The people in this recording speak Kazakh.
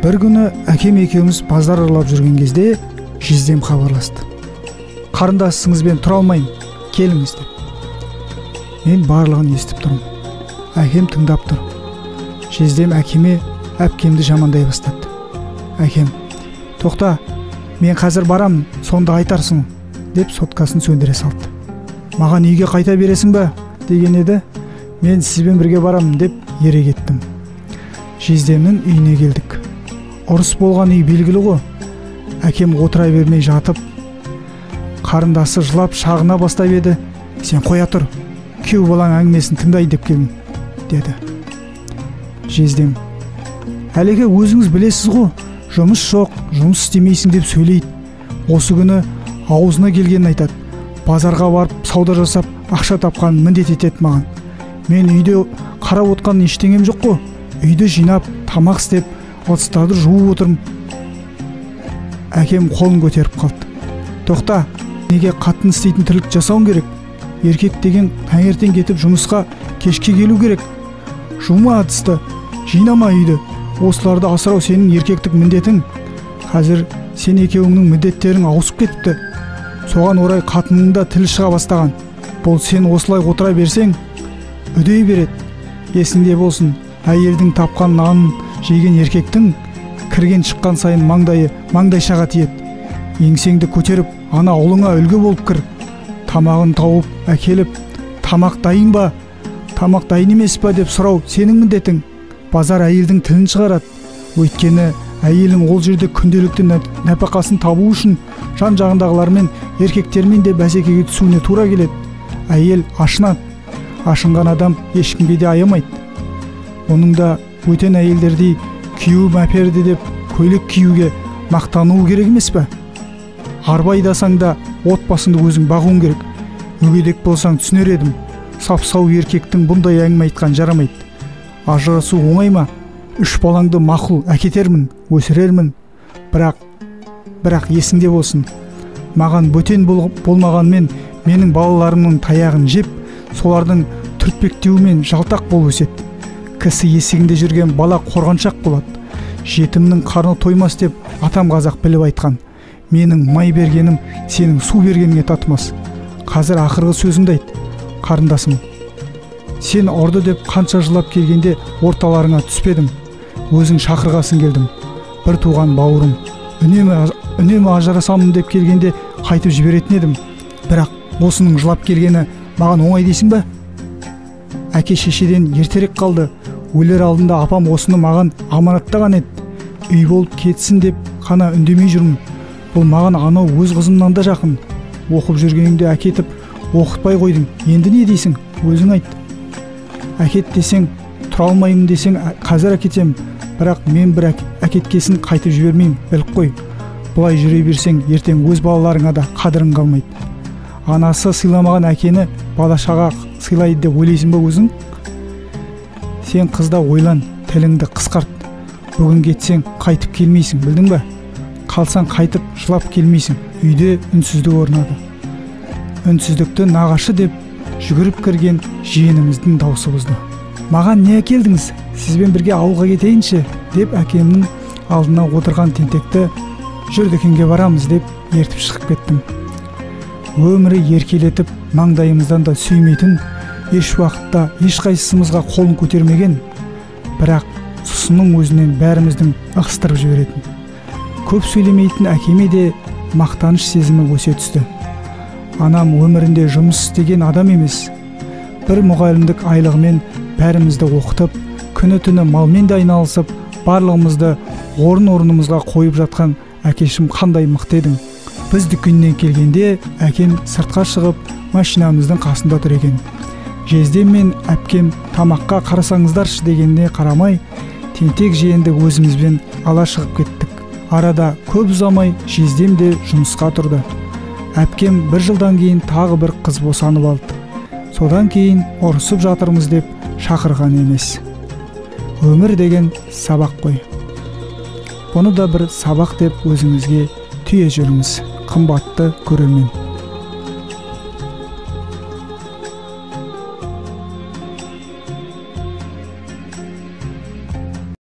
Бір күні әкем екеуміз базар аралап жүрген кезде жездем хабарласты. Қарындасыңызбен тұра алмаймын, келіңіз деп. Мен барлығын естіп тұрмын. Әкем тыңдап тұр. Жездем әкеме әпкемді жамандай бастады. Әкем, тоқта, мен қазір барамын, сонда айтарсың, деп соткасын сөндіре салды. Маған үйге қайта бересің бе, деген еді. Мен сізбен бірге барамын, деп ере кеттім. Жездемнің үйіне келдік. Ұрыс болған үй белгілі ғой. Әкем отыра бермей жатып, қарындасы жылап шағына бастап еді. Сен қоя тұр, күйеу балаң әңгімесін тыңдайын деп келдім, деді. Жездем, әлеке өзіңіз білесіз ғой, жұмыс жоқ, жұмыс істемейсің деп сөйлейді. Осы күні аузына келгенін айтады. Базарға барып сауда жасап, ақша тапқанын міндет етеді маған. Мен үйде қарап отқан ештеңем жоқ қой. Үйді жинап, тамақ істеп, ыдыстарды жуып отырмын. Әкем қолын көтеріп қалды. Тоқта, неге қатын істейтін тірлік жасауың керек? Еркек деген таңертең кетіп жұмысқа кешке келу керек. Жума ыдысты, жинама үйді. Осыларды асырау сенің еркектік міндетің. Қазір сен екеуіңнің міндеттерің ауысып кетіпті. Соған орай қатынның да тілі шыға бастаған. Бұл сен осылай отыра берсең, үдей береді. Есіңде болсын, әйелдің тапқан нанын жеген еркектің кірген шыққан сайын маңдайы маңдайшаға тиеді. Еңсеңді көтеріп, ана ұлыңа үлгі болып кір. Тамағын тауып әкеліп, тамақ дайын ба, тамақ дайын емес па деп сұрау сенің міндетің. Базар әйелдің тілін шығарады. Өйткені әйелің ол жерде күнделікті нәпақасын табу үшін жан жағындағылармен, еркектермен де бәсекеге түсуіне тура келеді. Әйел ашынады. Ашынған адам ешкімге де аямайды. Оның да бөтен әйелдердей күйеуім әперді деп көйлек киюге мақтануы керек емес пе? Арба айдасаң да отбасыңды өзің бағуың керек. Мүгедек болсаң түсінер едім. Сап-сау еркектің бұндай әңгіме айтқан жарамайды. Ажырасу оңай ма? Үш балаңды мақұл әкетермін, өсірермін. Бірақ есіңде болсын. Маған бөтен болмағанмен менің балаларымның таяғын жеп, солардың түртпектеуімен жалтақ болып өседі. Кісі есігінде жүрген бала қорғаншақ болады. Жетімнің қарны тоймас деп атам қазақ біліп айтқан. Менің май бергенім сенің су бергеніңе татымас. Қазір ақырғы сөзіңді айт, қарындасым. Сен ұрды деп қанша жылап келгенде орталарыңа түспедім. Өзің шақырғасын келдім. Бір туған бауырым. Үнемі ажырасамын деп келгенде қайтып жіберетін едім. Бірақ осының жылап келгені маған оңай дейсің бе? Әке шешеден ертерек қалды. Өлер алдында апам осыны маған аманаттаған еді. Үй болып кетсін деп қана үндемей жүрмін. Бұл маған анау өз қызымнан да жақын. Оқып жүргеніңде әкетіп оқытпай қойдың. Енді не дейсің? Өзің айт. Әкет десең, тұра алмаймын десең, қазір әкетем. Бірақ мен бір әкеткесін қайтып жібермеймін, біліп қой. Бұлай жүре берсең, ертең өз балаларыңа да қадірің қалмайды. Анасы сыйламаған әкені бала шаға сыйлайды деп ойлайсың ба өзің? Сен қызда ойлан, тіліңді қысқарт. Бүгін кетсең қайтып келмейсің, білдің бе? Қалсаң қайтып жылап келмейсің. Үйде үнсіздік орнады. Үнсіздікті нағашы деп жүгіріп кірген жиеніміздің даусы бұзды. Маған не әкелдіңіз? Сізбен бірге ауылға кетейінші, деп әкемнің алдына отырған тентекті жүр дүкенге барамыз деп ертіп шығып кеттім. Өмірі еркелетіп маңдайымыздан да сүймейтін, еш уақытта ешқайсымызға қолын көтермеген, бірақ сұсының өзінен бәріміздің ықсытырып жіберетін. Көп сөйлемейтін әкеме де мақтаныш сезімі өсе түсті. Анам өмірінде жұмыс істеген адам емес. Бір мұғалімдік айлығымен бәрімізді оқытып, күні-түні малмен де айналысып, барлығымызды орын-орнымызға қойып жатқан әкешім қандай мықты едің. Біз дүкеннен келгенде әкем сыртқа шығып, машинамыздың қасында тұр екен. Жездем мен әпкем тамаққа қарасаңыздаршы дегеніне қарамай, тентек жиенді өзімізбен ала шығып кеттік. Арада көп ұзамай жездем де жұмысқа тұрды. Әпкем бір жылдан кейін тағы бір қыз босанып алды. Содан кейін ұрысып жатырмыз деп шақырған емес. Өмір деген сабақ қой. Бұны да бір сабақ деп өзіңізге түйе жүріңіз, қымбатты көрермен.